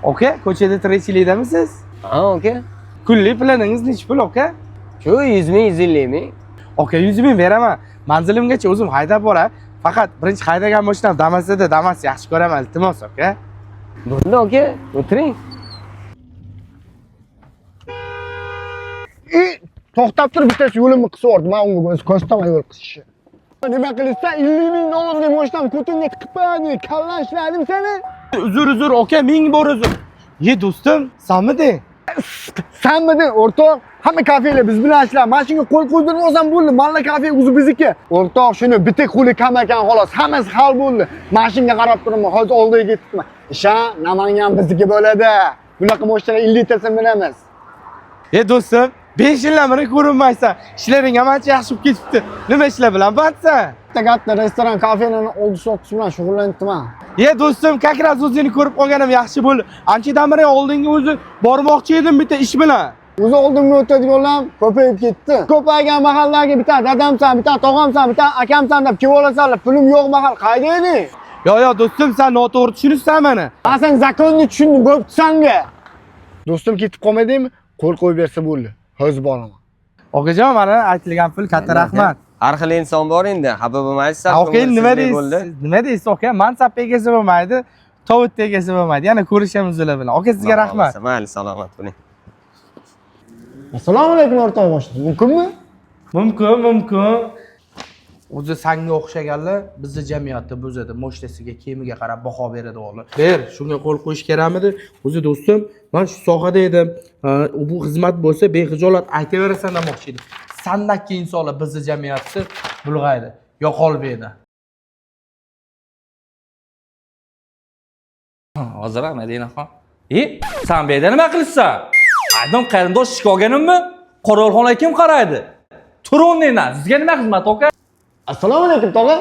Aka, ko'chada tirikchilikdamisiz? Ha, aka. Kunlik planingiz nechi pul, aka? Shu 100 ming, 150 ming. Aka, 100 ming beraman. Manzilimgacha o'zim haydab boray. Faqat birinchi haydagan mashinam Damas'da, Damas yaxshi ko'raman, iltimos, aka. Bo'ldi, aka. O'tiring. И to'xtab turib bittasi yo'limni qisib yubordi. Men unga o'zi ko'rsataman yo'l qisishni. Nima qilsa 50 ming dollarlik mashinam ko'tingga tiqib qo'yadi, kallang ishladim seni. Uzr, uzr, aka, ming bor uzr. Ye do'stim, sanmidi? Sanmiding o'rtoq? Hamma kafelar biz bilan ishlar. Mana shunga qo'l qo'ydirib olsam bo'ldi. Malla kafe o'zi bizniki. O'rtoq shuni bitta qo'li kam ekan xolos. Hammasi hal bo'ldi. Mana shunga qarab turibman. Hozir oldiga ketibman. Isha, Namangan bizniki bo'ladi. Bunaqa mashinalar 50 tasini bilamiz. Ye do'stim, 5 yildan beri ko'rinmaysan. Ishlaring ham ancha yaxshi bo'lib ketibdi. Nima ishlar bilan bandsan? Katta katta restoran, kafelarni oldi sotish bilan shug'ullanibman. Ye do'stim, как раз o'zingni ko'rib qolganim yaxshi bo'ldi. Anchadan beri oldinga o'zi bormoqchi edim bitta ish bilan. O'zi oldimga o'tadiganlar ham ko'payib ketdi. Ko'paygan mahallaga bitta dadamsan, bitta tog'amsan, bitta akamsan deb kelib olasanlar. Pulim yo'q mahal qayda eding? Yo yo do'stim, sen noto'g'ri tushunibsan meni. Men sen zakonni tushundim, bo'pti sanga. Do'stim ketib qolmadingmi? Qo'l qo'yib bersa bo'ldi. Hozir boraman. Okajon, mana aytilgan pul, katta rahmat. Har xil inson bor endi, xafa bo'lmaysiz. Aka, nima ko'ngilsizlik bo'ldi. deysiz? Nima deysiz aka? Mansab egasi bo'lmaydi, tovut egasi bo'lmaydi. Yana ko'rishamiz ular bilan. Aka, sizga Xudo rahmat. xohlasa, Mayli, salomat bo'ling. Assalomu alaykum o'rtoq boshliq. Mumkinmi? Mumkin, mumkin. O'zi sanga o'xshaganlar bizni jamiyatni buzadi. Moshinasiga, kiyimiga qarab baho beradi o'g'li. Ber, shunga qo'l qo'yish kerakmidi? O'zi do'stim, men shu sohada edim. Ha, bu xizmat bo'lsa bexijolat aytaverasan demoqchi edim. Sandakki insonlar bizni jamiyatni bulg'aydi, yo'qolib edi. Hozir ha Madinaxon. E, san bu yerda nima qilishsan? Adam qarindosh ishga olganimmi? Qorovulxonaga kim qaraydi? Tur o'rningdan. Sizga nima xizmat, aka? Assalomu alaykum tog'a.